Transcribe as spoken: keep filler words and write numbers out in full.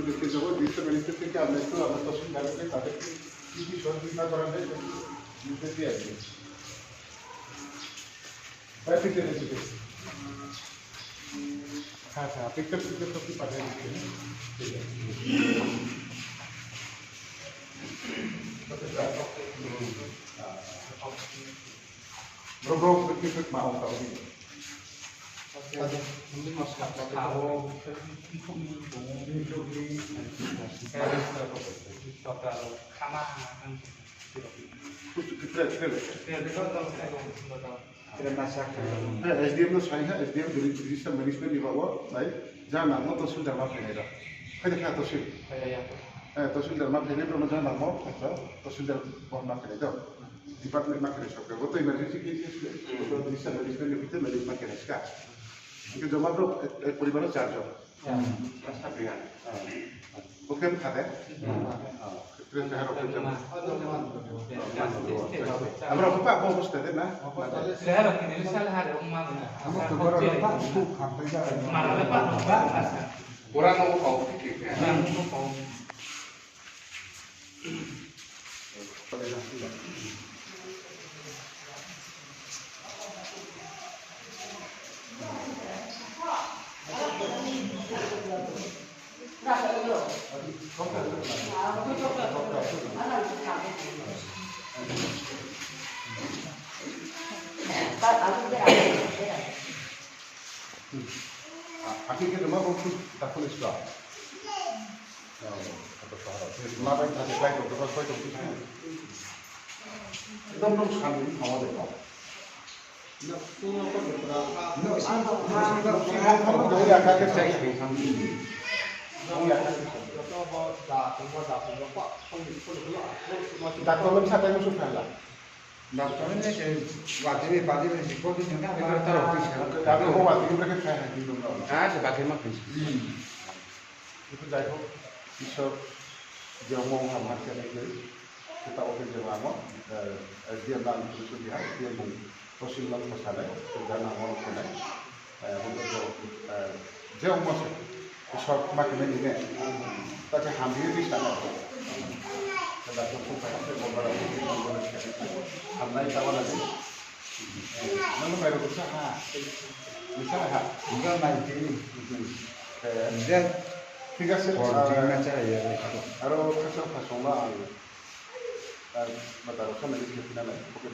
Ke jabo, district magistrate ke amne to, amne tohsildar ke, tade ki, ki ki sohojogita kora jai, jodi diya jai. Bhai, picture diye. Ha, ha, picture, picture to ki padhai diye. Bro, bro, picture ma ong tau di. S D M no sai ha, S D M register management ni baoh wo, nai, jang nangmo tohsildar ma phainai da. Phai de kha tohsil. Eh, tohsildar ma phainai, bro no jang nangmo, tohsildar bo ma phainai do. Department ma khe nai sokha. Bo to emergency case se. Bo to discharge management ni bithai manage ma khe nai ska. Hingkhe joma bro, eh, eh, poribar o char jon. Bo khe bkha de? Tre chehara khe joma. Amra khe pa bo bosta de na? Pura no kau. Aki ke nama boksu takun isba. Ma bai thani klái tong, tong, klái tong, tong. Ekdom nung sani ni thangma de kau. Doctor ni sa tai musu phaila. Doctor ni se wadi ni badi ni report ni jang na, doctor ni sa. Doctor ni wadi ni brekhe phai ha ni dong na. Ah, se badi ma phai. Itu jai ho, Isor, je omo ham ha khe nai khe, se ta oke je omo, eh, S D M na ni kusu di ha, S D M ni tohsil no ko sanai, ko jana mo ko nai, eh, bo ko, eh, je omo se, Isor ma khe nai ni ne, ta khe ham di di sanai, ta da ko phai ha, se bo bara ko di ko na khe, ham nai ta wala di. Nang no mairok bsa ha? Bsa ha? Bsa nai di. Eh, thik ase, aro khasong khasong la ang, ah, mata rok kha nai khe phina nai, oke,